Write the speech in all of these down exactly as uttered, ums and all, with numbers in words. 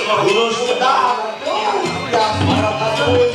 Guru sudah, tuh, yang baru ketemu.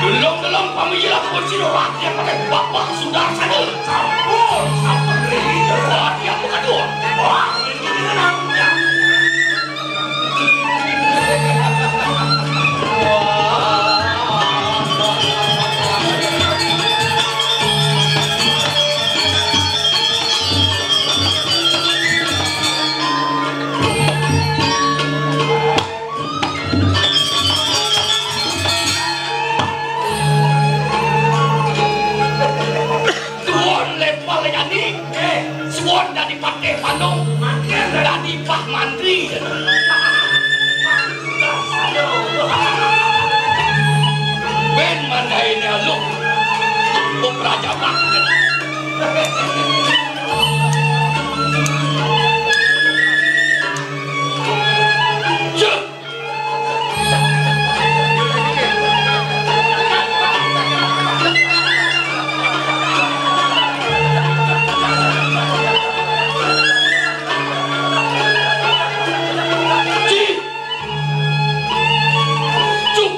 Deleng-deleng pamijil aku sira rakyat pakai bapak Sudarsana. Sampun, sampun, Riri. Wah, dia bukan dua. Wah, ini namanya. Suwun lepah leyani, eh, suwun dadi patih Bandung, dadi Pak Mantri. Ben mandaine aluk, Pak Prajabak. Cuk. Cuk. Cuk. Cuk.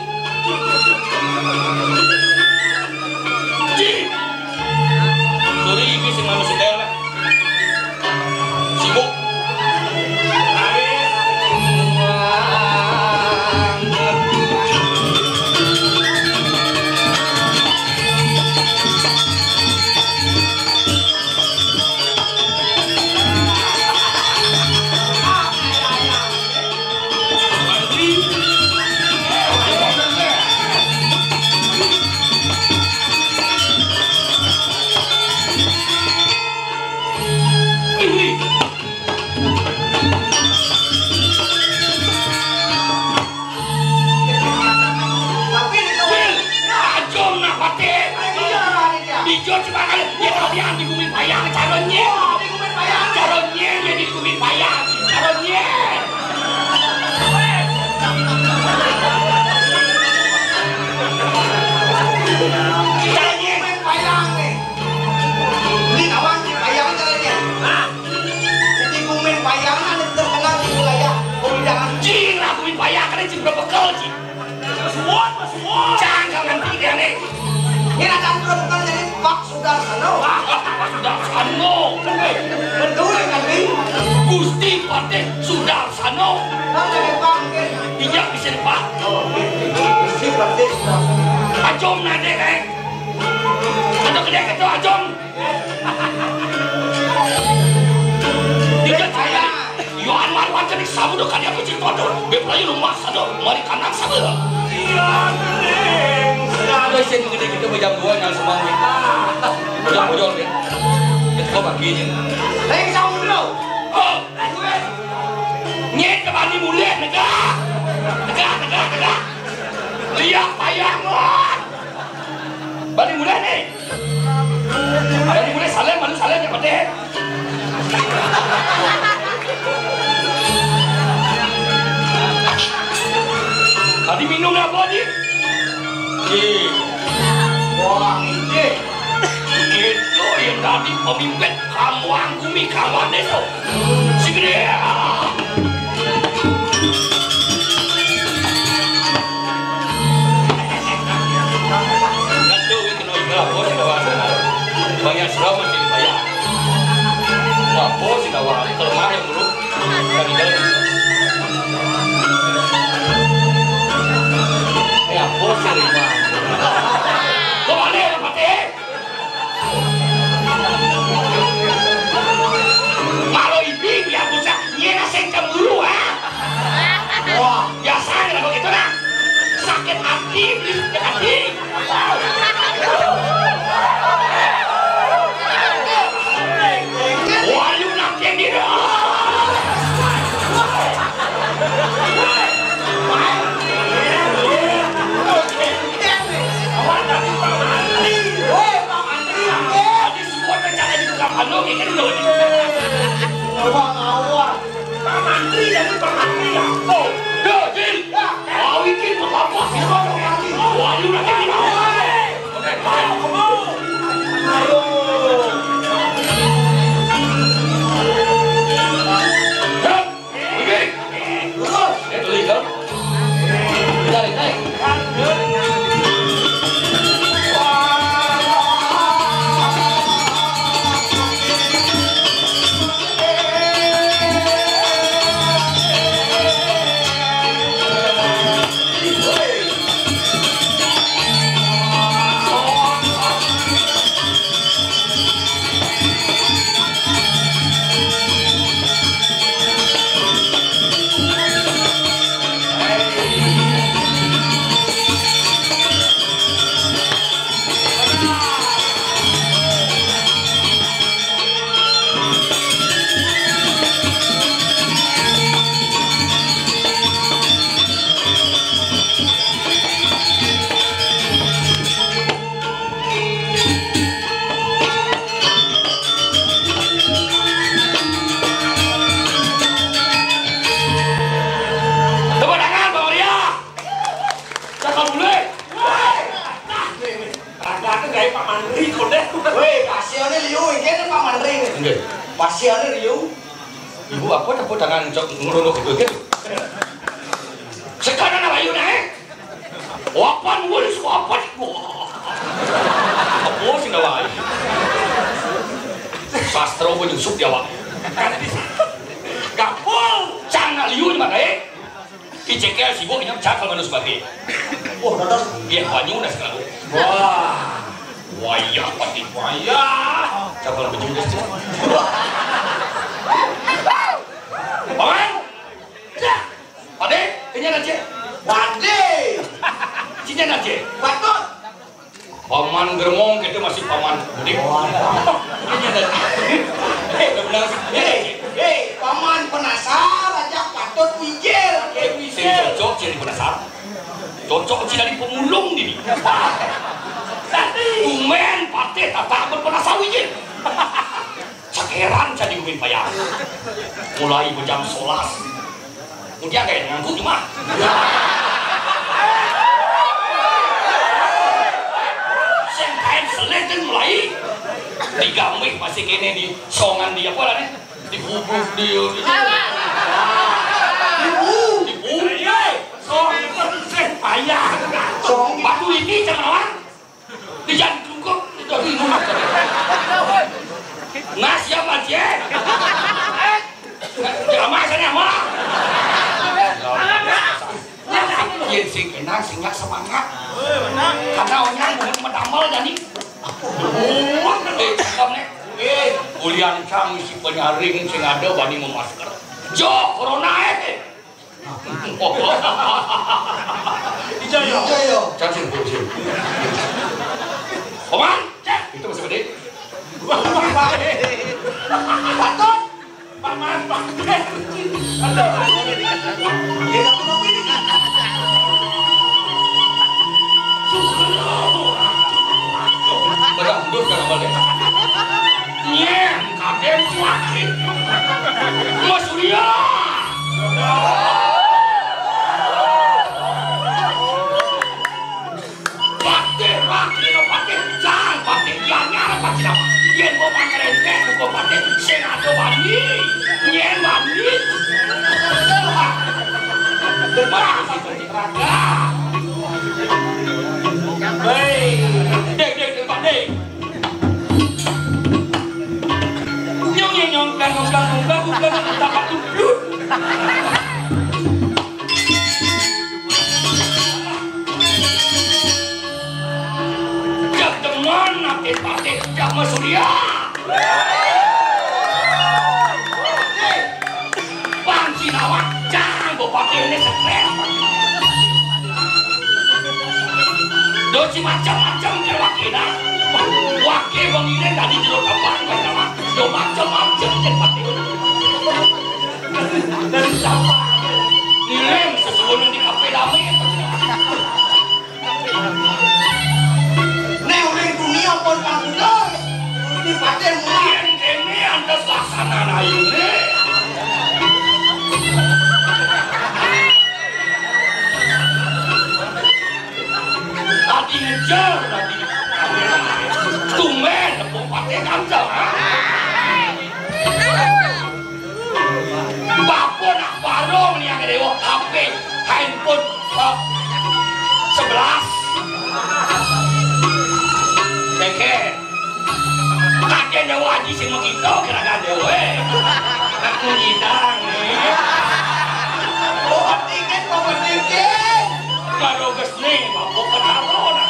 Cuk. Sori iki sing anu setel. Sibuk. Tapi di Wil, ajum nak pati. Ai, iya, iya. Bijur cuma kali, dia tahu yang di bumi payah, caranya. Wah, di bumi payah. Caranya, dia di bumi payah. Caranya. Caranya. Di bumi payah nih. Ini kawan di payah caranya. Hah? Di bumi payah ada terkenal di wilayah Kuningan. Cing, lah bumi payah kan cing berbekel, cing. Suwon, suwon. Cang, jangan tiga nih. Ini ada berbekel jadi Pak Sudarsana. Wah, Pak Sudarsana. Betul kan, Bing? Gusti Patih Sudarsana. Kan ada pangkat. Iya, bisa, Pak. Oh, Gusti Patih Sudarsana. Ajum nade, eh. Ada kedai ketua ajum. Tidak saya. Yo anu anu aja nih sabu deh kali aku cerita tuh. Beb lagi rumah satu, mari kandang satu. Iya, neng. Ada sih gede gitu jam dua yang semuanya. Bojol bojol deh. Itu gua paginya. Neng sabu dulu. Oh, nyet kembali mulai negak. Negak, negak, negak. Lihat payah, Mon. Balik mulai nih. Balik mulai, salam, malu salam, ya, Pak Dek. Tadi minum apa, Di? Di. Wah, ini. Itu yang tadi pemimpin kamu, gumi kawan itu. Si gede. Banyak selamat sih dibayar. Wah, bos sih kawan. Kalau mah yang dulu. Yang di dalam. Ya, bos sih, Mak. Kembali. Iki lho. Wah, ngawur. Pak Mantri, ya, Pak Mantri, ya. Oh, ya, Jin. Ya. Kau iki apa? Wah, ini udah jadi. Ayo, come on. Ayo. Hei, ini tuh, Jin. Tarik, tarik. Tepuk tangan, Bang Maria. Cakap dulu, eh. Woi. Nah, nih, nih. Rada tuh kayak Pak Mantri, kode. Woi, pasione liu, ini Pak Mantri nih. Nggih. Pasione liu. Ibu apa tepuk tangan cok ngono gitu gitu. Sekarang apa yuk, eh? Wapan wis wapan. Wah. Apa sih nggak wae? Sastra apa nyusup dia, Pak? Gak pol, cang nak liu di mana, eh? Ki cekel sibuk nyam cakal manus bagi. Wah, dadah. Dia banyu dah sekarang. Wah. Wayah pati wayah. Cakal baju dah. Paman. Pade, ini aja. Pade. Sini aja. Patut. Paman Germong, kita masih paman. Ini aja. Eh, udah benar sih. Eh, eh, paman penasar aja patut wijil, kayak sing wijil. Cocok jadi penasar. Cocok sih dari pemulung ini. Tumen patih tak berpenasar wijil. Sakeran jadi umin payah. Mulai jam sebelas. Kemudian kayak ngangkuk cuma. Sing kain seleten mulai. Digamik masih kene di songan di apa lah nih? Di gubuk di, di. Di bu. Di bu. Iya. Song sing payah. Song batu ini jangan lawan. Di jangan klungkuk, itu di rumah. Nah, siap, Mas, ya? Di rumah sana, Mas. Yen sing kenang, sing nyak semangat. Karena onyang bukan medamel, jadi. Bukan, eh, cakep, nek. Eh, kulian cang isi penyaring, sing ada bani memasker. Jo, corona, eh. Ijaya. Ijaya. Cacing, cacing. Paman, cek. Itu masih gede. Patut. Paman, paman. Aduh. Bedah, mundur, jangan balik. Nyem, kadem, cuakin. Mas Surya. Patih, patih, patih, jang, patih, anyar, patih, apa? Yen mau pakai rempet, bukan patih, sing ada wani. Yen wani. Wah, patih, raga. Hei, dek, dek, dek, patih. Nyong, nyong, nyong, blang, blang, blang, blang, blang, blang, blang, blang, blang. Jak demen, ate pate, jak mesulia. Panci nawak, jangan bawa pakai ini stres. Doci macam-macam ke wakina. Wake wong ini tadi jero kapan, kapan. Yo macam-macam ke pakai. Dari siapa? Nilai sesuatu di kafe damai. Nek uling dunia pun panggulo, di paten mulai. Yen kene Ayune. Tadi ngejar, tadi. Tumben, nepung pakai kancel, ha? Bapa nak baru ni yang dewa H P, handphone, eh, sebelas. Keke. Kakek dewa Haji sing mau kita, kira-kira dewa. Aku nyidang ni. Oh, tiket, oh, tiket. Baru ges ni, bapa ketaruh nak.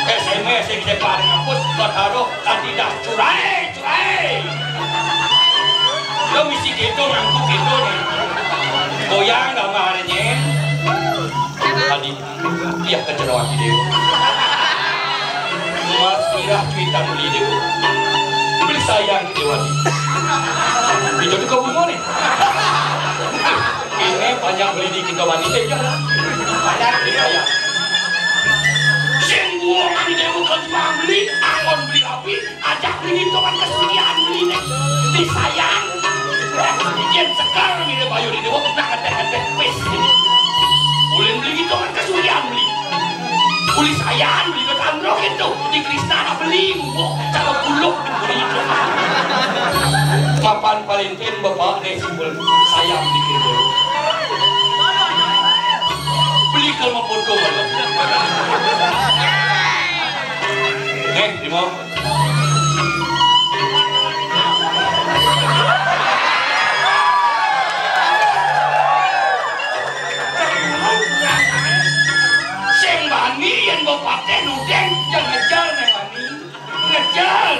S M S yang depan ngapus, ketaruh, tadi dah curai, curai. Lo misi gitu, ngangkut gitu ni. Goyang gambarnya. Tadi. Iya, keceroan di dewa. Mas Mirah cuitan beli dewa. Beli sayang di dewa ni. Itu tu kau bunga ni. Ini panjang beli di kita mandi deh, ya. Panjang beli sayang. Sing bunga di dewa kau cuma beli, angon beli rapi. Ajak beli itu kan kesulian beli nih. Disayang. Yen sekar mirip ayu di dewa, nak ngetek-ngetek pis ini. Ulin beli itu kan kesulian beli. Uli sayang beli itu tandro gitu. Di Krisna nak beli, mubuk, cara buluk beli itu. Mapan Valentine bapak deh simbol sayang bikin dulu. Beli kalau mau foto malah. Eh, di mau. Sing bani yen mbok pateh nudeng, yen ngejar nang bani. Ngejar.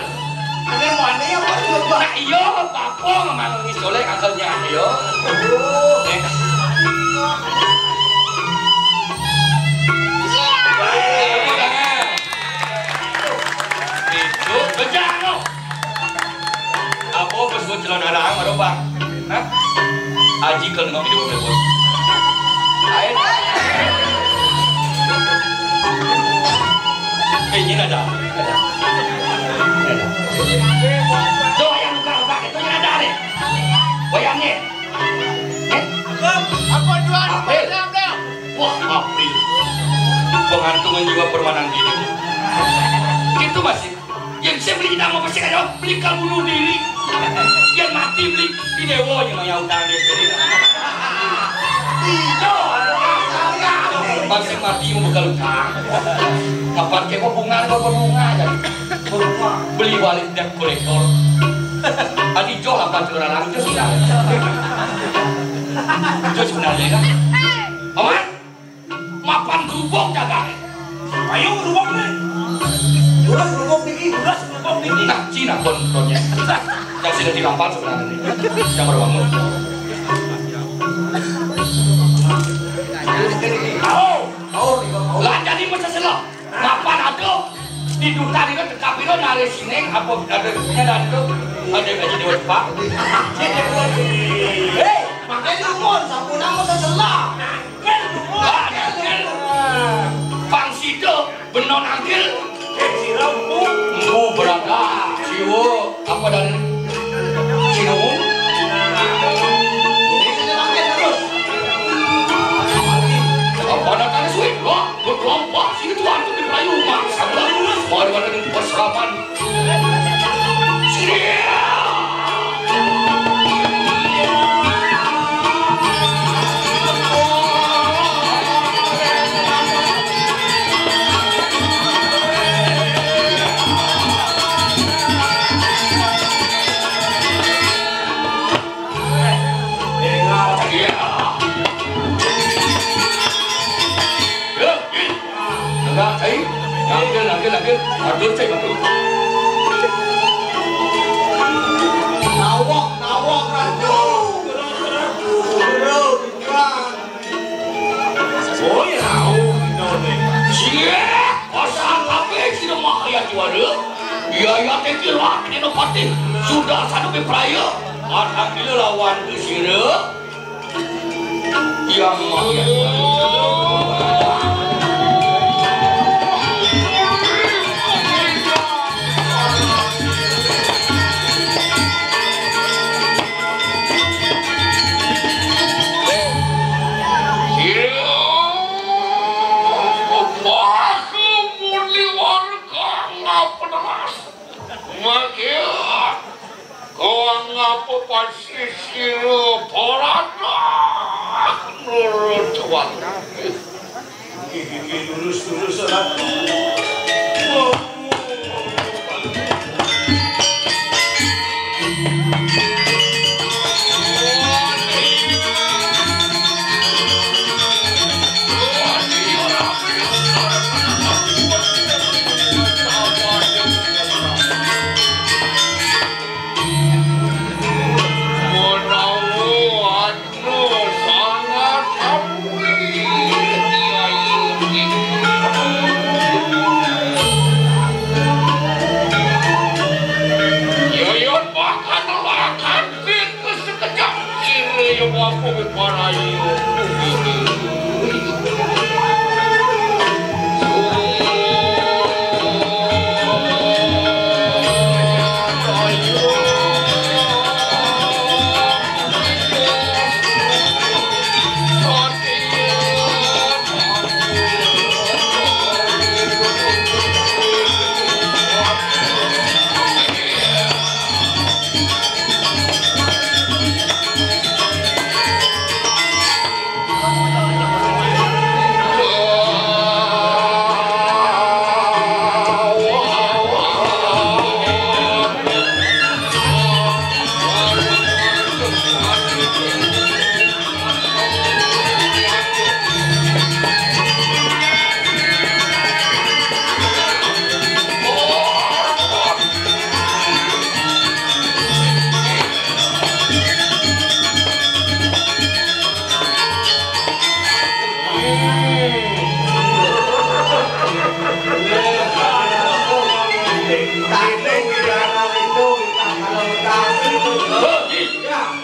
Ane bani apa? Nak iya, bapa ngemang wis oleh akalnya, iya. Eh. Itu bejano. Apa bos buat celana larang, ada, Bang? Hah? Aji kalau nggak hidup bos. Lain. Eh, ini ada. Ada. Ada. Tuh, yang luka-luka itu yang ada nih. Bayangin. Eh? Apa, apa, Tuan? April. Wah, April. Pengantungan jiwa permanan diri. Gitu masih. Yang saya beli nama pasti ada beli kamu bunuh diri. Yang mati beli di dewa yang mau utang dia sendiri. Iya. Pasti mati mau bekal utang. Kapan kayak mau bunga, mau bunga aja. Beli balik dan kolektor. Tadi jual apa jual lagi itu sudah. Itu sebenarnya kan. Aman? Mapan gerubuk jaga. Ayo gerubuk ni. Ulas gerubuk ni. Ulas gerubuk ni. Nah, Cina pun contohnya. Yang sudah dilampat sebenarnya. Yang baru bangun. Tahu. Tahu. Lah jadi macam selo. Mapan ada di duta dia tetap dia nari sining apa ada punya dan tu ada gaji dewa cepat. Hei, makanya umur sampun nama seselah. Kan umur. Pang sida benon angkil. Sira empu. Empu berada. Siwa apa dan Cina umum? Ini kita pakai terus. Apa nak tanya suit? Wah. Berkelompok sini tuan tu di Melayu mak sabar. Mari mana ni perserapan. Sini. Nangkil, nangkil, nangkil. Aduh, cek, aduh. Nawak, nawak, aduh. Aduh, aduh. Oh, ya, oh, no, nih. Cie, pasal apa sih, mak ayah juara? Ya, ya, thank you lah, ini no party. Sudah satu be praya. Alhamdulillah, lawan tu sira. Yang Maha Esa. Apa pasisira Palanak nurut wati. Iki, iki, lurus, lurus, ora. Menawa anu sangat awi, Yayan bakal lakan pintu sekejap. Sira ya mampu barayu.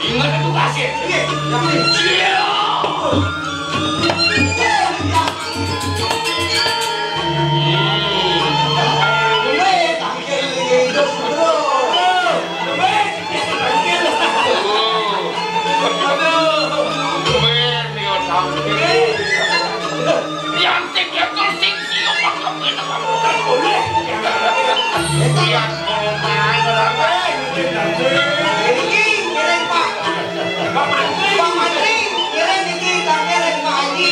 Ingat itu kasih. Yang sing ketul sing siung mah kepenak. Yang koronan orang lain. Iki ngiring, Pak. Pak Mantri. Pak Mantri, ngiring iki, tak ngiring, Pak Haji.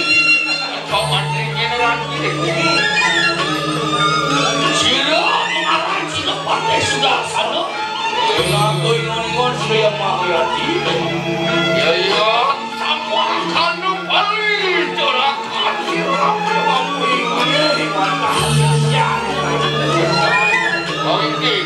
Pak Mantri ngiring. Sira mengarang sira pakai sudah sana. Ngaku ingon-ingon sira mau yati. Ya, ya. Sampun kanu bali juragan sira. Oke.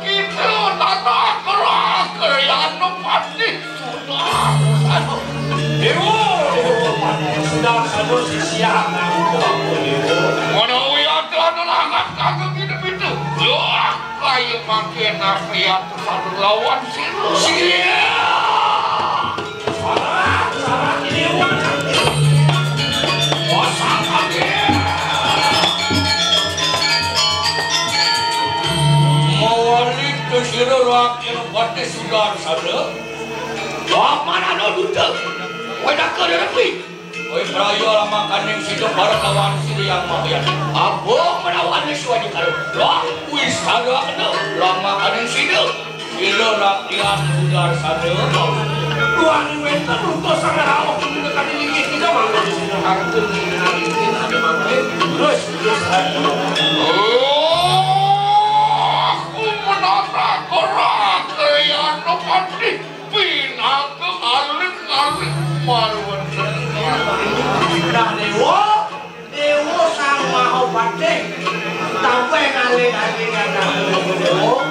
Kita tanah kerak yang pasti. Dewa, Dewa, sudah satu sisi anak. Menawi ada anu langat kagem hidup itu. Wah, kayu makin apa ya, lawan sira. Sira. Salah, salah, Dewa. Pasang lagi. Mawali ke sira rakyat batis sudah sada. Wah, mana no duta? Wah, dah ke dalam kuih. Oi, praya lamakaning sida para lawan sida yang mabian. Apa menawan suwani karo? Wah, wis ada kena lamakaning sida. Sida rakyat sudah sada. Tuhan wenten utus sang rawuh sida kadi iki kita manggon sida harta ngiring-ngiring ada mangke. Terus, terus ada. Oh, aku menata kora kaya no pati. Pinaka alit-alit malu wenten. Nah, Dewa, Dewa Sang Mahapatih, tambah alit-alit anak Dewa.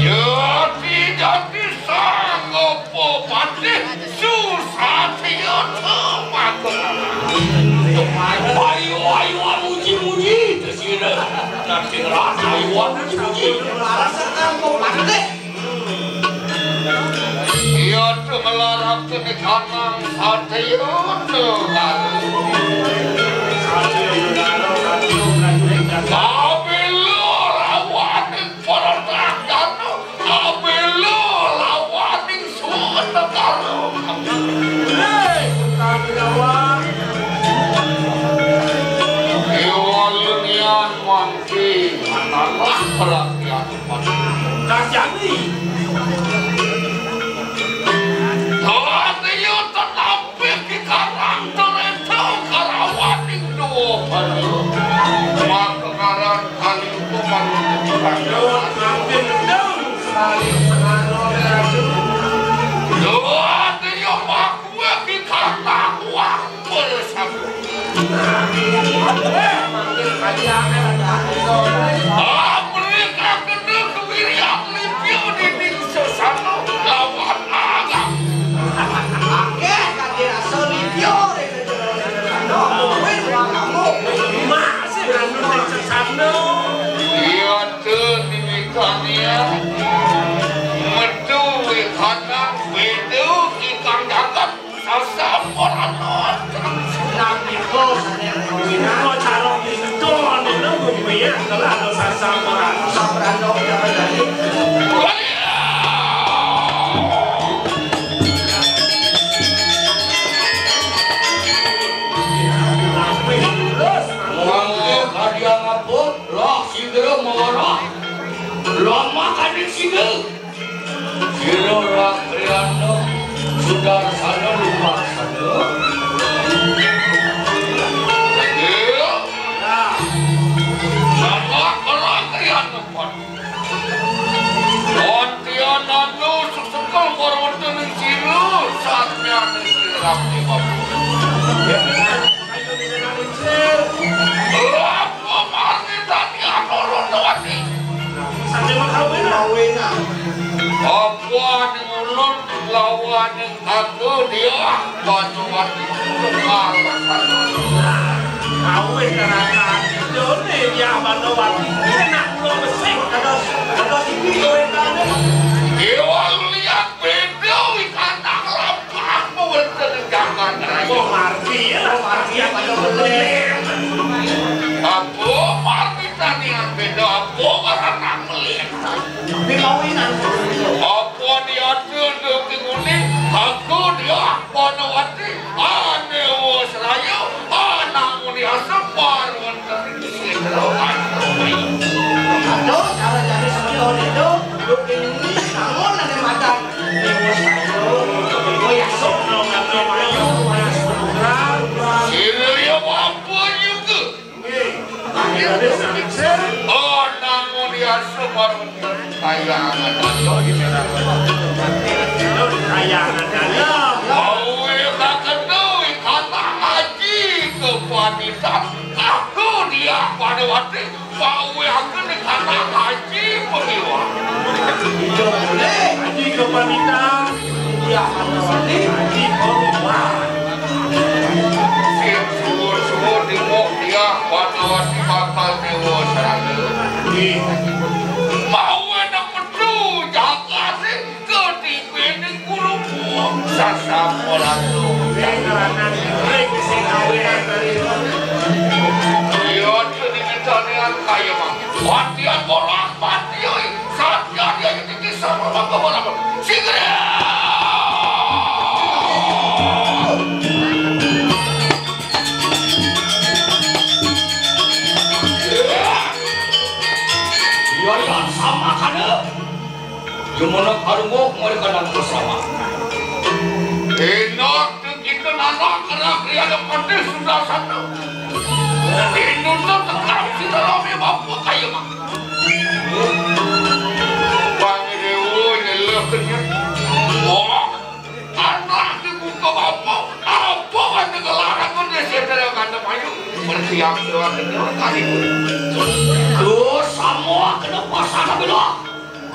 Ya, tidak disanggup patih susah tiada. Iya, tuh ngelarang kene kanang satya, tuh. Apabila lawaning para tandano, apabila lawaning suwetara. Hei, utami lawan. Iwalunian mangke manalah perhatian. Kajani. Satya tetap Wih, Ki Karang Terento karawaning duwa baru. Makaran kali upaman. Lewat ngambil dendam. Saling pengaruh racun. Lewat dia makwe Ki Karang wah bersama. Amrih kakene kewirian lipyo dening sesana lawan alam. Akeh kake rasa lipyo dening sesana. Kowe wong kamu. Masih anu ning sesana. Iya, tuh, diwikani ya. Metu wikana, wedo ikang jagat. Sasampurané. Nang iko sané kawinang. Kok cara pintu, anu, nunggu kuwi ya, telah lo sasampurané. Sampurané, ya, bener. Mangke kadya ngapun, lah, sidra mawara. Lama kadya sidra. Sira Rakriyana Sudarsana lumaksana. Iya. Sama Rakriyana pun. Wantian anu sesekel wonten ing sira, satyaning sira Rakriyana. Apa marnitani anuruta wati? Sane makawinan. Apa ning ulun lawaning aku dia Bandawati. Awis neraka done dia Bandawati. Enak kula besik. Dados, dados iki kowe tane. Dewa lihat beda wikana. Apa wonten ing jagat raya? Oh, margi ya, margi apa to bener? Apa margi tanian beda, apa warna melih? Tapi kawinan. Apa niate nduk nguni? Aku dia Panawati, ane wis raya, anak muni asem marwon. Aduh, cara jadi seperti itu, lu ini namun ada madan. Ibu saya, oh ya, sok, no, no, no, no, no, Sini dia mampu juga. Oh, namun ya, semar kayangan. Kayangan dalam. Mau ya, kakak tuh, kata haji ke wanita. Aku dia pada waktu Pawe aku ning anak haji pengiwa. Iya, boleh. Haji kepanitan. Iya, haji pengiwa. Sing suwun-suwun di mok dia, pada wasi bakal dewa serana. Iya. Mau enak metu, jaga sih. Ketipe ning guru sasampun atuh. Sing ngeranan ring sing awean. Iya, dene kitane kaya mah. Watian bola mati, oi. Satya dia iki sama mangga bola. Sing. Iya, iya, sama kana. Jumana karungu mari kanang bersama. Enak kita nana kena kriya pati sudah satu. Inun tu tetap kita rame mampu kaya mah. Bang Dewo nyeleh kenyang. Wah, anak dibuka apa? Apa kan ngelarang udah saya dalam kandang ayu. Bersiap-siap kenyang kali. Tuh, semua kena pasang bilang.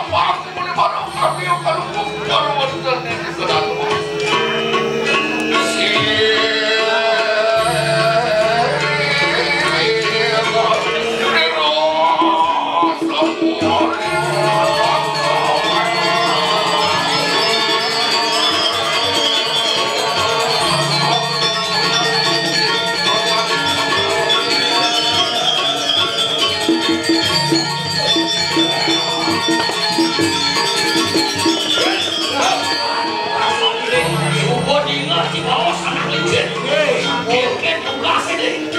Apa aku boleh baru kami yang kalau baru wonten di sana. Suba dingeh si baos anak licin. Kénkén tugasé deh.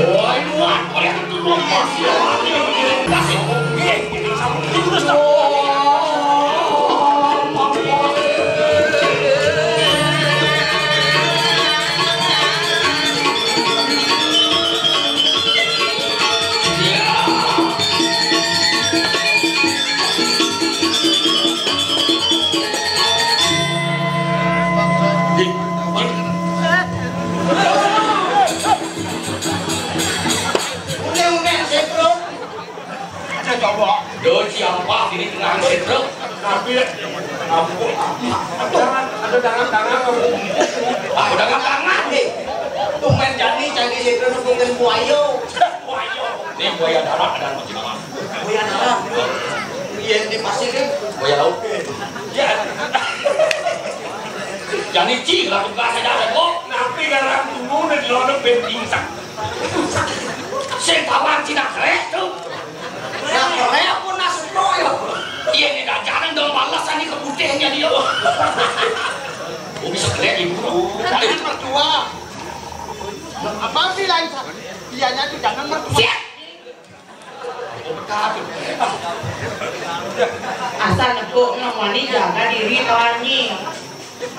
Woi, luar, oleh itu luar biasa. Kasih. Terus, terus. Udah, udah, saya perut. Ada coba. Duh, siapa ini tengah sedrek? Tapi, ampun. Ada tangan, tangan kamu. Ah, udah nggak tangan nih. Tumben jadi cari sedrek bukan buaya. Buaya. Ini buaya darat ada di Cina. Buaya darat. Iya, di pasir kan? Buaya laut. Ya. Jadi cing lah, bukan saja ada kok. Tapi garang tunggu udah di lorong ben pingsan. Sing tawang Cina kerek tuh. Nah, kerek pun nasib lo ya. Iya, ini dah jarang dong balasan nih ke putihnya dia. Oh, bisa kerek ibu. Jangan mertua. Apa sih lain? Dianya tuh jangan mertua. Siap. Asal nepuk no wani jaga diri to anyi.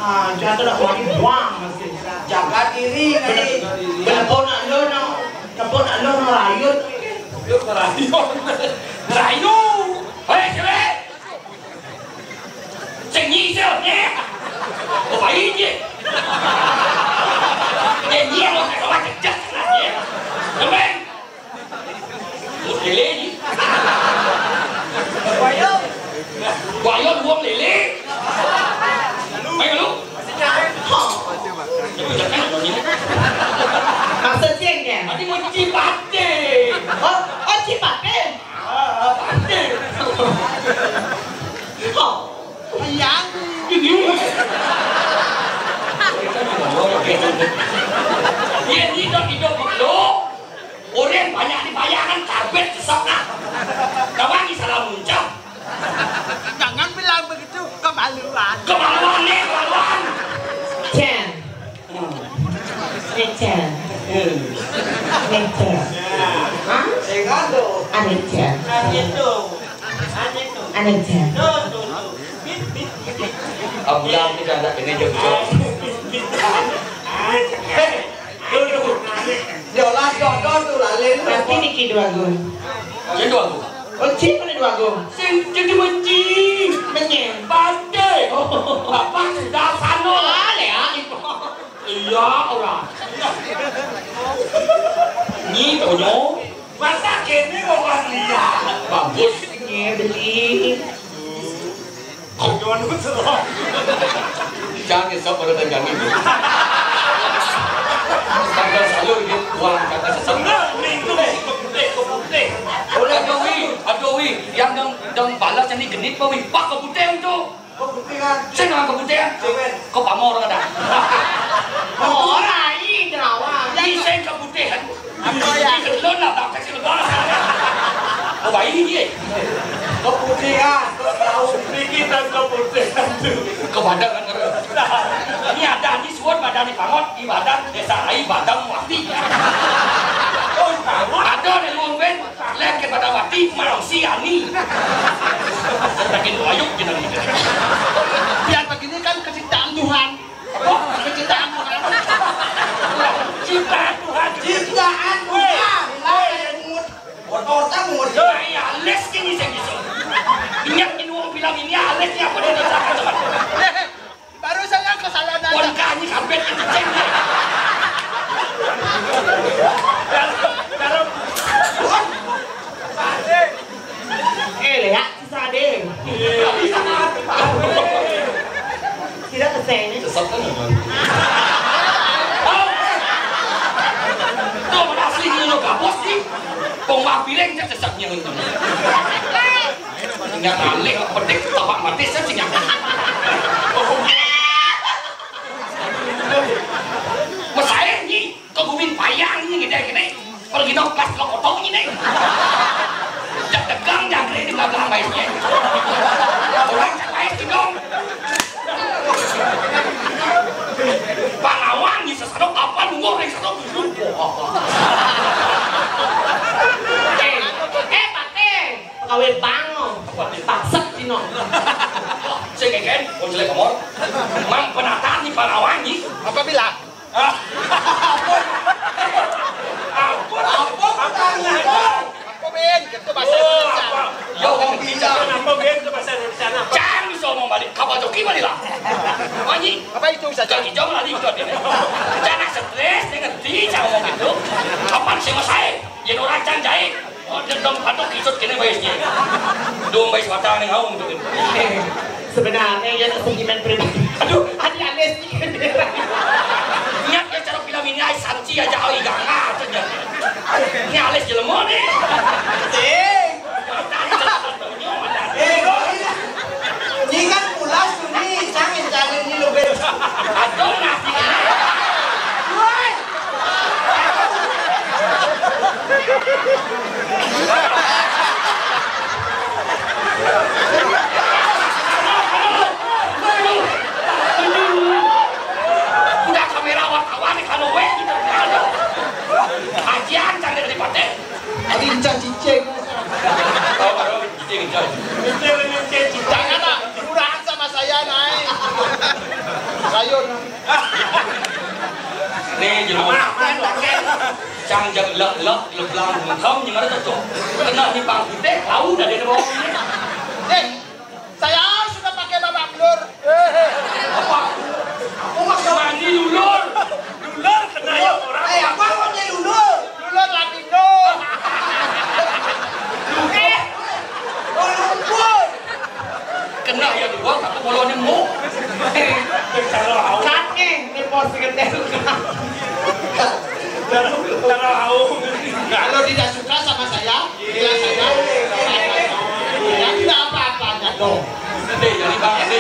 Ah, jatuh dah wani buang masih. Jaga diri kali. Nepuk nak lo no, nepuk nak lo no rayut. Rayut. Rayut. Hei, cewek. Sing nyisel, nyeh. Oh, bayi, nyeh. Nyeh, nyeh, lo kagak macet, nyeh. Demen. Terus lele, nyeh. Bayo. Bayo, buang lele. Ayo, lu. Maksud sih, kan? Tadi mau cipate. Oh, oh, cipate. Yang ini. Iya, ini dok hidup lo. Orang banyak dibayangkan karbet sesok ah. Kawan di salah muncul. Jangan bilang begitu, kemaluan. Kemaluan nih, kemaluan. Cen. Nih, Cen. Nih, Cen. Hah? Ane Cen. Ane Cen. Ambulan kita anak ini jengkol. Dulu. Yolah jodoh tuh lali. Mati niki dua gun. Sing dua gun. Oh, cing mana dua gun? Sing jadi menci. Menyem. Pate. Bapak sudah sano. Ah, lea, ibu. Iya, ora. Nyi, tonyo. Masa kene kok pas lihat? Bagus. Nyi, beli. Jangan nyesel pada tenggang ini. Tanggal salur dia uang kata sesama. Bener, nih, itu nih, keputih, keputih. Aduh, wi, aduh, wi, yang dong, dong balas yang genit, wi, pak keputih itu. Keputihan. Sing nang keputihan. Sing, weh. Kok pamor kada? Ora, ih, derawan. Ih, sing keputihan. Apa ya? Ih, lo nak tak kasih lebar. Oh, bayi ni, eh. Keputihan. Tahu sedikit dan keputihan tu. Ke badan kan, kata. Ini ada, ini suat badan ni, pangot, di badan, desa ai, badan mati. Oh, tahu. Ada ni, luang ben. Lek kepada wati, mau si ani. Semakin ayo kita ni. Biar begini kan kecintaan Tuhan. Apa? Kecintaan Tuhan. Siapa dia tak cakap? Baru saya kesalahan aja. Pon kani kabeh kecil. Dalam, dalam. Eh, lihat susah deh. Tidak kesini. Sesat kan, Bang? Oh. Tuh, mana asli ini lo gabos nih? Pong mapiring cek sesatnya itu. Nya ngalih petik tapak mati saya sing nyampe. Mesae nyi, ke gumin payang nyi gede gede. Pergi dong kelas lo kotong nyi deh. Jak degang jangkrik di belakang baiknya. Orang cak baik dong. Pangawan nyi sesano kapan umur yang satu. Eh, eh, Pak Teh. Pegawai bank, oh. Bangsat, Cino. Sing keken, mau jelek komor. Mang penataan di Palawan, nyi. Apabila? Ah. Ampun. Ampun. Ampun. Ampun. Apa, Ben? Itu bahasa Indonesia. Apa? Ya, orang bisa. Apa, Ben? Itu bahasa Indonesia. Apa? Jangan bisa ngomong balik. Kapan joki balik lah? Manyi. Apa itu saja? Kaki jauh lari gitu, adiknya. Jangan stres, dia ngerti, jangan ngomong gitu. Kapan sih, Mas, saya? Yen ora can jahit. Oh, dia dong patok kisut kene bae sih. Dong bae suara ning haung tuh. Sebenarnya ya sentimen pribadi. Aduh, hati alis. Niat ya cara film ini ai sanci aja ai ganga saja. Ini alis jelema nih. Sing. Mata alis jelema. Eh, kok ini? Ini kan pulas tuh nih, cangin-cangin ini lo, Ben. Aduh, nasi. Woi. Udah kamera wartawan di kanu weh gitu. Ajian cari dari Pateh. Tadi encan cicing. Tahu baru cicing encan. Cicing, cicing, cicing. Jangan lah, murahan sama saya naik. Sayur. Nih, jelema. Aman, aman, pakai. Cang jag lek-lek, leblang bungkam, gimana tuh, tuh? Kena ni pang putih, tahu dah dia bawa. Eh, saya sudah pakai babak belur. Apa? Aku maksud mandi lulur. Lulur kena ya orang. Eh, apa maksudnya lulur? Lulur lapindo. Eh, oh, lumpur. Kena ya dua, satu bolonnya mu. Cara awak. Cut nih, ini pos sekedar. Cara, cara awak. Kalau tidak suka sama saya, bilang saya. Ya, tidak apa-apa, jatuh. Gede, jadi bang, gede.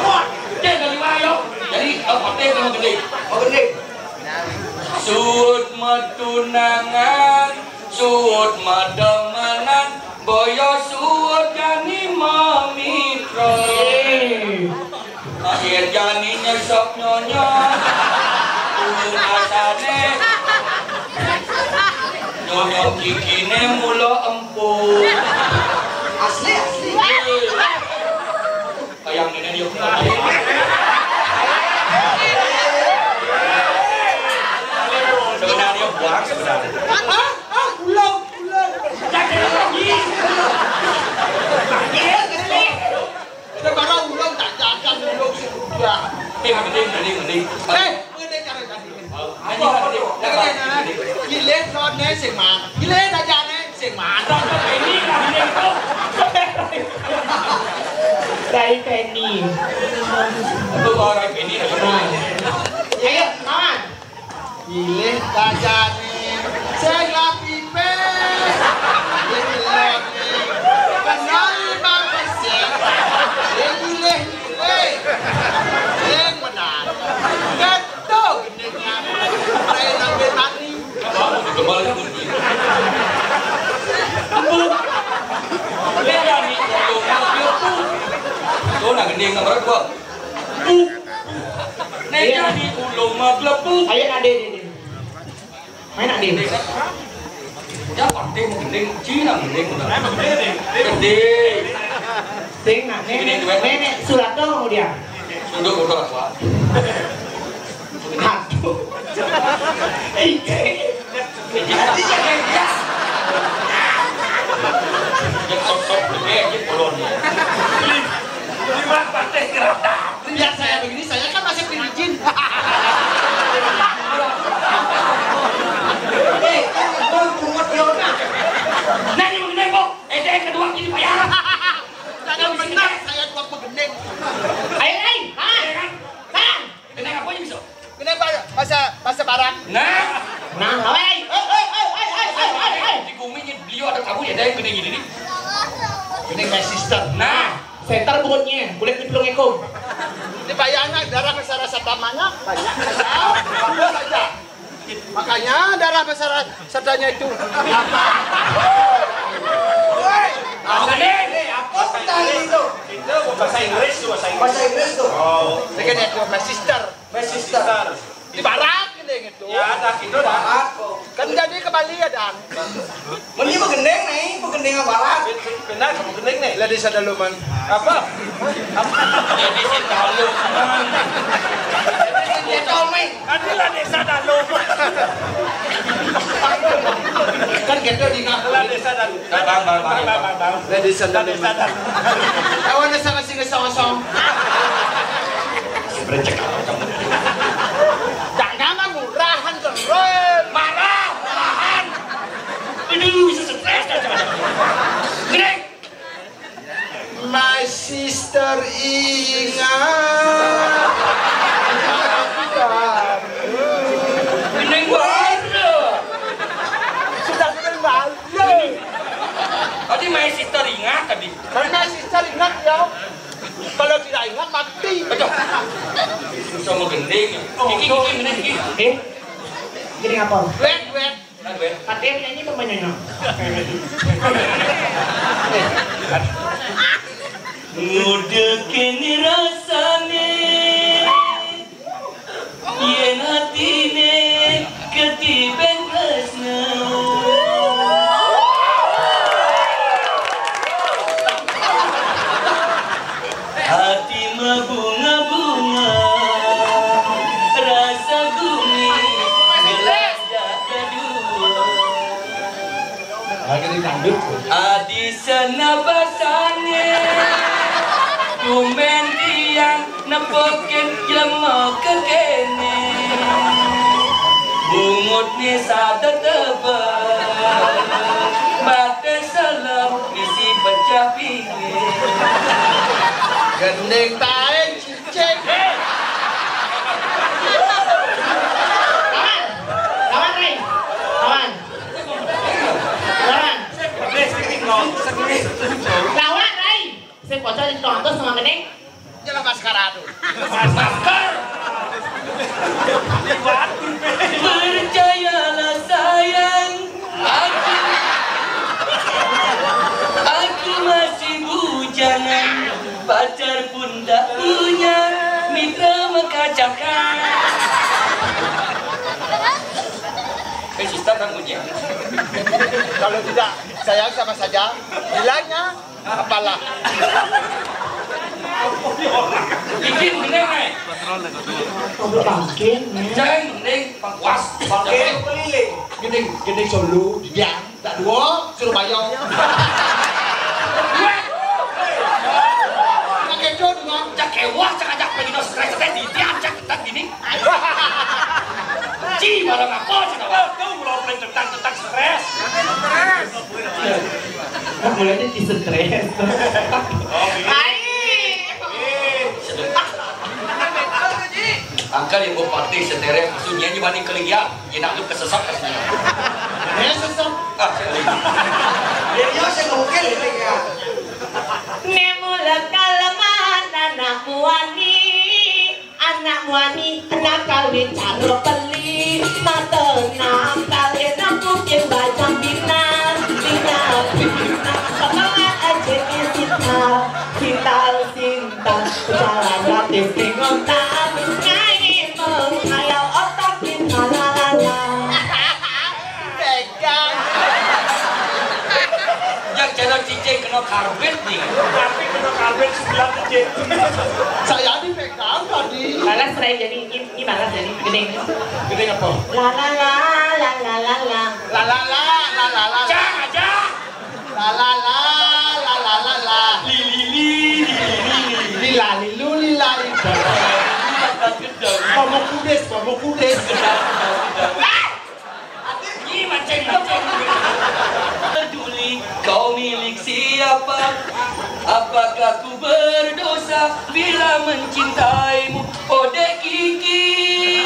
Wah, gede dari mana, yo? Jadi, oh, gede, kamu gede. Oh, gede. Suud metunangan, suud medemenan, boyo suud jani mamitra. Yen jani nyesok nyonyo, turu asane, nyonyo kikine mula empuk. Asli, asli. Kayak ini dia. Sebenarnya buang sebenarnya. Ah, ah, ulang, ulang. Kita barang ulang tak jaga ulang sudah. Eh, mending, mending, mending. Eh, mending cara tadi. Gilih lone sing man. Gilih dajane sing man. Ini lah ini tuh. Dari Penny. Itu orang ini. Ayo, kawan. Gilih dajane sing lapipis. Gilih lone. Kenal bang pesek. Gilih, gilih. Sing benar. Tuh, gendingnya. Saya sampai tadi. Apa? Kembali bunyi. Empuk. Gending ni, empuk. Tuh, nak gending nomor dua. Empuk. Nek jadi ulung mah glepuk. Ayo, nak, Dek, Dek, Dek. Main, nak, Dek. Ya, penting gending. Cina gending. Gending. Sing, nak, nenek, nenek surat dong dia. Duduk, duduk, Pak. Aduh. Ide. Ide. Ide. Ide. Ide. Nah, hei, hei, hei, hei, hei, hei, hei, hei. Di gumi ini beliau ada kamu ya, ada yang gede gini nih. Ini my sister. Nah, center bunyinya, kulit di pelung ekung. Ini bayangkan darah besar rasa tamanya banyak. Apa saja. Makanya darah besar sadanya itu. Apa nih? Apa tadi itu? Itu bahasa Inggris tuh, bahasa Inggris. Bahasa Inggris tuh. Oh. Saya kan ya, my sister. My sister. Di barat gini gitu. Ya, ada gitu dah. Kan jadi kembali ya, Dan. Meni begendeng nih, begendeng barat. Benar, kamu gendeng nih. Lah desa Daluman. Apa? Apa? Jadi si Daluman. Jadi si Daluman. Adalah desa Daluman. Kan gitu di ngaku. Adalah desa Daluman. Bang, bang, bang, bang, bang. Lah desa Daluman. Awan desa kasih ngesong-ngesong. Brengsek amat kamu. Jangan murahan terus. Marah, marahan. Aduh, bisa stres dah. Gede. My sister ingat. Gede banget. Sudah gede banget. Tadi my sister ingat tadi. Karena sister ingat ya. Kalau tidak ingat mati. Aduh. Susah mau gending. Kiki, kiki, gending, kiki. Eh? Gending apa? Wet, wet. Kan wet. Paten nyanyi apa nyanyi? Ngudek ini rasane. Yen atine ketiben tresno. Ati mabunga-bunga, rasa gumi ngelajak kedua. Lagi di kandut. Adi senabasane, tumen tiang nepokin jelema kekene. Bungutne sada tebel, bate selem isi pecah pinggir. Gending tae cicing. Lawan, lawan, Rai. Lawan. Lawan, Rai. Sing bocah di tontos sama gede. Jelas maskara tuh. Masker. Percayalah sayang, aku, aku masih bujangan, pacar pun tak punya, mitra mengkacakan. Eh, suster kan punya. Kalau tidak sayang sama saja, bilangnya Apalah. Bikin bener, Mai. Goblok bangke, men. Jangan mending pangkuas. Bangke keliling. Gini, gini Solo, dia tak dua, Surabaya. Pakai dua, cak kewah, cak ajak pengen stres, stres di tiang, cak tetap gini. Ci, barang apa, cak apa? Tuh, lo paling tentang, tentang stres. Nah, mulanya di stres. Hai. Angka yang mau partai setereng, maksudnya ini banding kelingian, ya nak lu kesesat maksudnya. Ya, sesat. Ah, sekali. Ya, ya, saya mungkin ini ya. Ne mula kalaman anak muani, anak muani, anak kawin caro peli, mata nakal, enak mungkin bajang bina, bina, bina, kepala aja kita, kita, cinta, jalan gratis di kota, ngai menghayal otak kita, lalala. Pegang. Yang jalan cicing kena karbit nih. Tapi kena karbit sebelah cicing. Saya dipegang tadi. Balas, Ray, jadi ini, ini balas jadi gedeng. Gedeng apa? La la la, la la la la. La la la, la la la la. Cang aja. La la la, la la la la. Li li li, li li li li. Lila lilu, lila lilu. Gedang, gedang. Mama kudes, mama kudes. Gedang, gedang, gedang. Ih, mancing, mancing. Peduli kau milik siapa? Apakah ku berdosa bila mencintaimu, oh dek Kiki?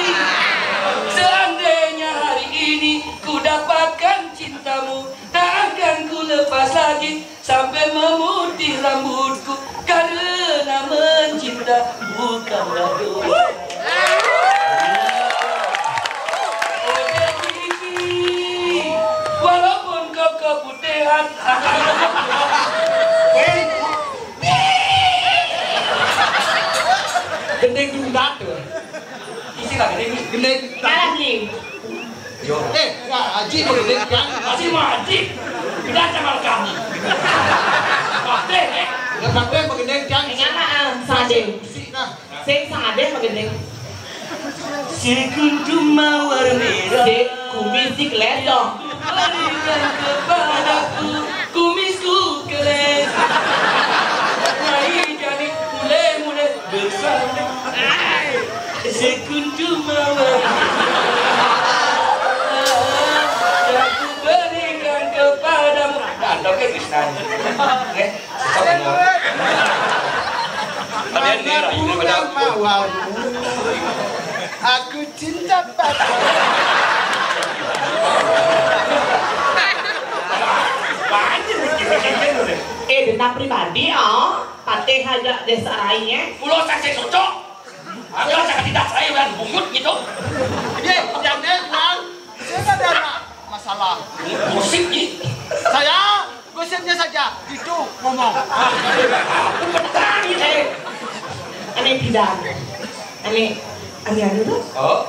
Seandainya hari ini Memutih rambutku karena mencinta bukanlah dosa. Ode Kiki, walaupun kau keputihan. Gending diundat tuh. Isi lah gending. Gending. Kalah nih. Yo. Eh, ya, Haji mau gending kan? Masih mau Haji. Udah sama kamu. Oke, eh. Ya, Pak Dek mau gending kan? Enggak lah, ah, Sade. Isi nah. Sing Sade mau gending. Sekuntum mawar merah. Sik, kumis sik les dong. Berikan kepadaku kumisku keren. Nyai jani mule-mule besar. Sekuntum mawar yang ku berikan kepadamu. Nah, oke, Krisna. Oke. Mana bunga mawarmu? Aku cinta padamu. Eh, dendam pribadi, oh. Patih aja desa rai, eh. Pulau Sasih Cocok. Ada saya tidak saya dan bungut gitu. Iya, jangan, Bang. Saya nggak ada masalah. Musik, nih. Saya gosipnya saja, gitu ngomong. Aku petani, eh. Aneh tidak. Aneh, aneh anu tuh. Oh.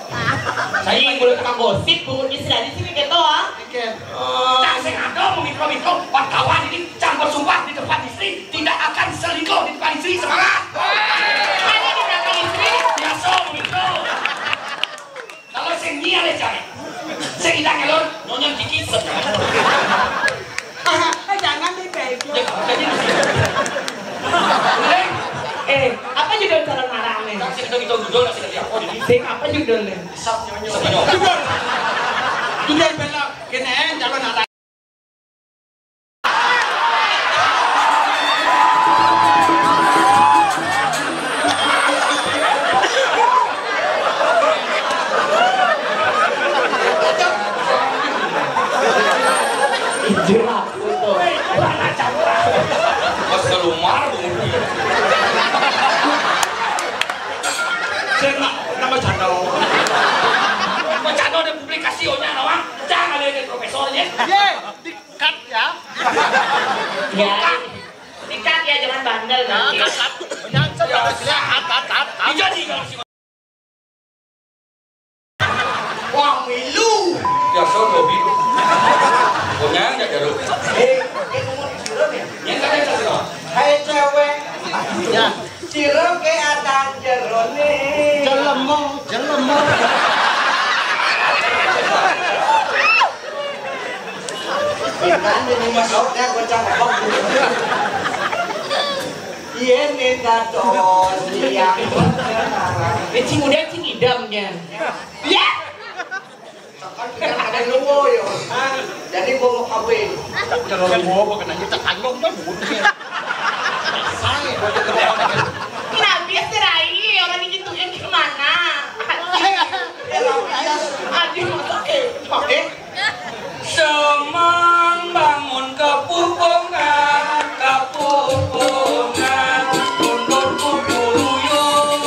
Saya yang boleh tukang gosip, bunyi sudah di sini gitu, ah. Oke. Cang sing ada mau mikro-mikro, wartawan ini cang bersumpah di depan istri tidak akan selingkuh di depan istri. Semangat. Hanya di belakang istri. Biasa mikro. Kalau sing niat ya cari. Sing ilang ngelor, nonyon kiki. Ah, jangan dibego. Ya, jadi. Eh, apa judul calon arang nih? Kasih kita kita judul, kasih kita apa jadi? Sing apa judulnya? Isap nyonyo. Judul. Judul bela kene calon arang. Jelas. Mas keluar. Saya nggak nama channel. Nama channel ada publikasi onya nawang. Jangan ada profesornya. Ye, dikat ya. Ya. Dikat ya, jangan bandel nanti. Cut, cut. Jangan cut, cut, cut, cut, cut. Wah, milu. Biasa hobi. Konyang ya, Jaro. Eh, eh, ngomong di Cirebon ya? Yang kata yang satu. Hai, cewek. Ya. Cirebon ke adang jerone. Jelemo, jelemo. Ikan di rumah saudara, gua cakep. Iya, nih, dados. Iya. Eh, cing udah, cing idamnya. Ya. Kan kita ada luwo, yo. Jadi gua mau kawin. Kalau luwo, gua kena nyetak kandung, kan, butuh. Saya, gua kena. Nah, biasa rai, orang digituin gimana? Aduh, oke. Semang bangun kepupungan, kepupungan, mundur kutuyung.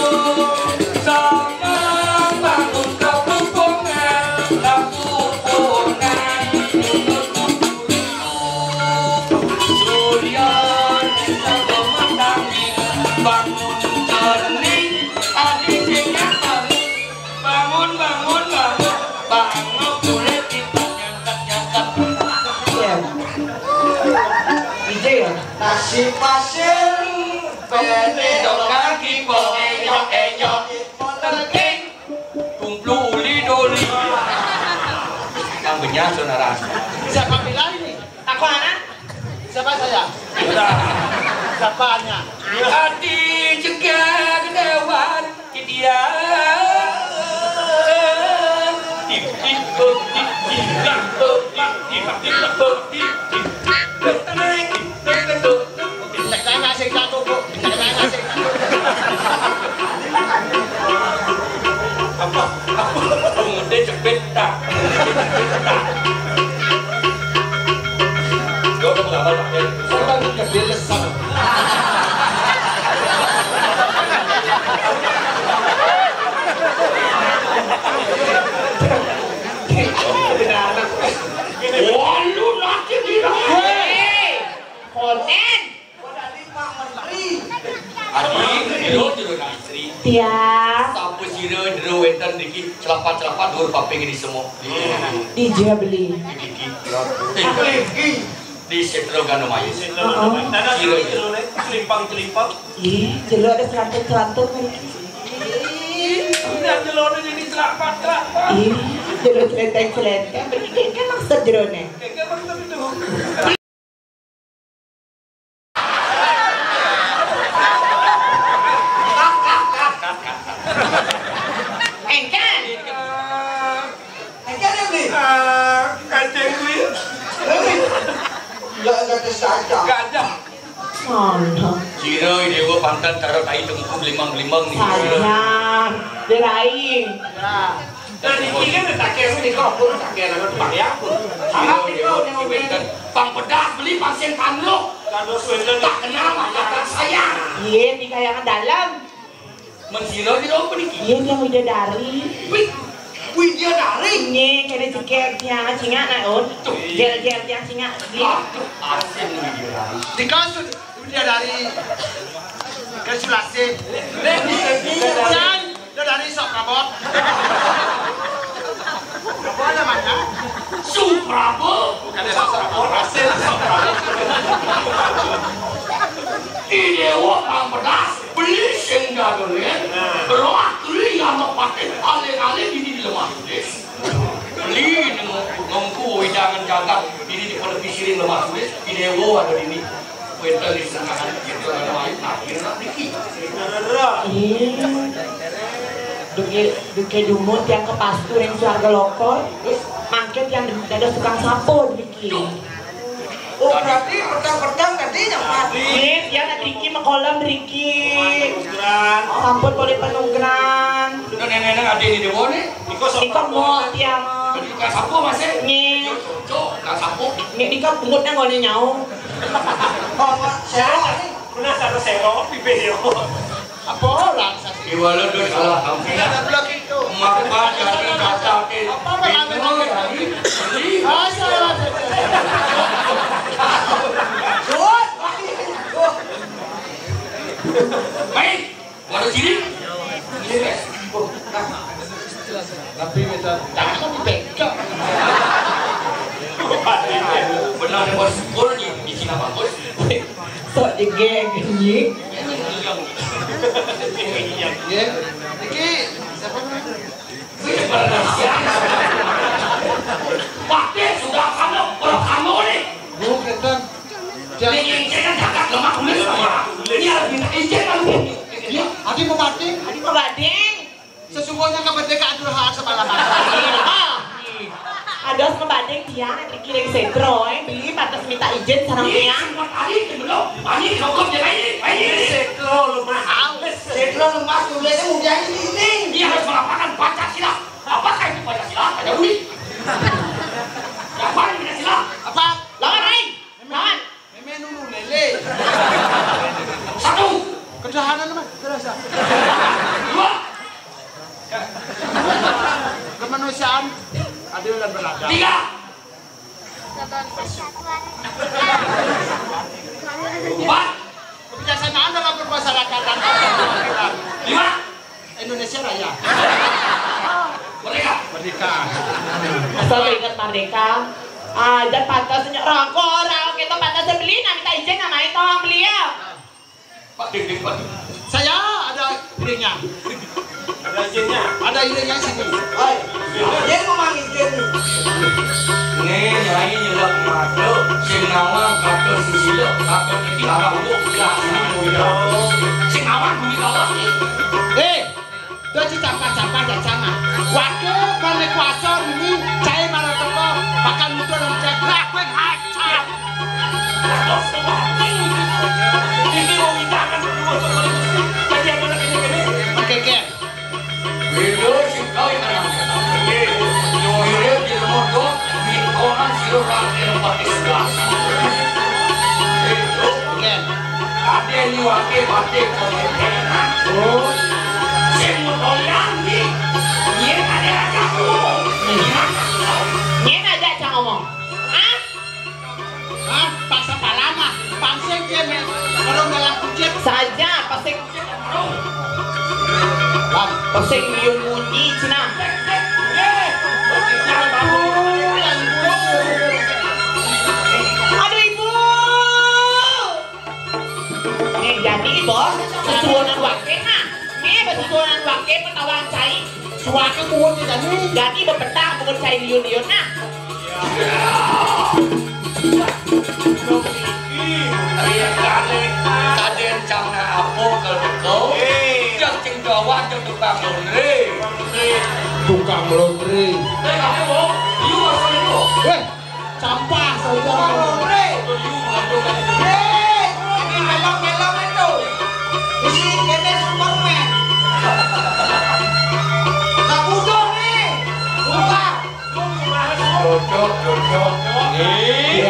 Semang bangun kepupungan, kepupungan, mundur kutuyung. Surya bisa memandangi, bangun cernih, adi sing nyaman. Bangun, bangun, bangun, bangun, kulit kita nyangkat-nyangkat. Iya. D J ya? Nasi pasir, bete dong kaki, bongeyok-eyok, motor king, tumplu uli doli. Yang benyah, saudara. Siapa bilang ini? Aku anak. Siapa saya? Udah. Siapanya? Hati cegah dewan. Dia. Apa? Apa? Pengundi jepit tak? Jepit tak? Yo, kamu nggak mau pakai. Saya kan jepit. Walu laki gila. Hei, konten. Adi, jero, jero nak istri. Tiang. Sapa sira jero wénten niki celapat-celapat dhuwur paping di semok. Dija beli. Di gigi. Eh, di setro gano mayus. Heeh. Jero, jero. Celimpang-celimpang. Ih, jero ada selantung-selantung mriki. Ih, udah jero ada jadi celapat-celapat. Ih, jero celenteng-celenteng mriki kan maksud jerone. Kayak apa kita itu? Engken. Engken ya, Bli? Eh, Kanjeng Bli. Enggak, enggak ada saja. Enggak ada. Mana? Jira dewa pantan cara tai tengku gelimang-gelimang nih. Sayang, diraing. Ya. Nah, niki kan takir nika pun takir anak Pak ya. Anak nika yang wénten. Pang pedas beli pasien tanduk. Tanduk wénten. Tak kenal maka tak sayang. Iya, di kayangan dalam. Men sira jero apa niki? Iya, tiang widadari. Wih, widadari? Nggih, kene jeger tiang cingak nak, Un. Tuh. Jer-jer tiang cingak. Nggih. Aduh, asin widadari. Dikasut widadari. Ke Sulase. Jan, widadari sok kabot. Apa namanya? Suprabo. Bukan ada sok kabot, asin sok kabot. Idewa pang pedas. Beli sing dadolen, roh kuli yang patih paling alih dini di lemah tulis. Beli nemu nungku wewidangan jagat dini di pondok pisirin lemah tulis, di dewa ada dini. Wénten di sengkahan kita dengan lain, nah, kira niki. Ih, duke, duke dumun tiang kepastu ring swarga loka. Mangke tiang dados tukang sapu niki. Oh, berarti petang-petang tadi nyampat. Nggih, tiang nak driki makolam driki. Sampun polih panunggeran. Udah nenek-nenek ada di dewa nih. Iko mo tiang. Tadi tukang sapu masih. Nggih. Cok, tukang sapu. Nggih, nika bungut nang nggone nyau. Bawa sewa nih. Pernah satu sewa, pipe yo. Apa orang satu? Iwala do salah kampung. Tidak ada lagi itu. Maka jangan kata ke. Apa namanya? Beli. Ah, salah. Baik. Waduh, sini. Tapi beda. Jangan dipegang. Benar, Bos. Gol di, di sini apa, Bos? Sok jegeg, nyi. Iya. Niki, siapa namanya? Pakde sudah kamu, kalau kamu nih. Bu, keten. Jangan. Ini kan kakak lemah tulis sama. Iya, minta izin kamu. Ya, adi mau batin. Adi mau batin. Sesungguhnya kemerdekaan dulu hal semalaman. Ada sama batin tiang, dikirim setro, eh, beli pantas minta izin sareng tiang. Sempat hari itu belum, ani cukup dia ini, ini. Setro lemah. Setro lemah tulisnya mudah ini. Dia harus melakukan Pancasila. Apakah itu Pancasila? Tanya Budi. Apa ini Pancasila? Apa? Lawan, Rai. Lawan. Meme nunu lele. Satu. Kedahanan mah terasa. Dua. Kemanusiaan adil dan beradab. Tiga. Empat. Kebijaksanaan dalam bermasyarakat dan lima. Indonesia Raya. Merdeka. Merdeka. Asal ingat merdeka. Ah, dan pantas nyok rokok, rokok itu pantas beli, nah minta izin namanya tolong beli ya. Pak Dik, Dik, Pak Dik. Saya ada piringnya. Ada izinnya? Ada izinnya sini. Hai, dia mau manggil izin. Nih, nyai nyelak mata, sing nama kata susila, kata iki akan lu pulang ini mulia. Sing awan bunyi kawan nih. Eh, Dadi campah-campah ya jangan. Wakil mari kuasa ini cai marang teko makan muda dan cek lakuin hacam. Ini mau hidangan berdua sama ini. Jadi apa lagi ini? Pakai gen. Wira sing kawin anak. Wira di rumah dok, di orang sira rakyat pakai sebelah. Gen. Ade liwake batik. Oh. Sing mutoyan iki. Yen ade aja ngomong. Yen aja aja ngomong. Sing yun munyi cenah. Aduh, Ibu. Nih, jadi, Bos, susuhunan waké nah. Nih, susuhunan waké patawa cai. Suaka kuat ya, jadi. Jadi bepetang bukan cai liun-liun nah. Kadén cang na apa kalau kau? Yang cing gawat yang tukang laundry. Tukang laundry. Eh, kamu mau? Iya, masalah itu. Weh, sampah saja. Tukang laundry. Hei, ini melong-melong itu. Isi kene Superman. Nggak butuh nih. Buka. Duduk, duduk. Nih.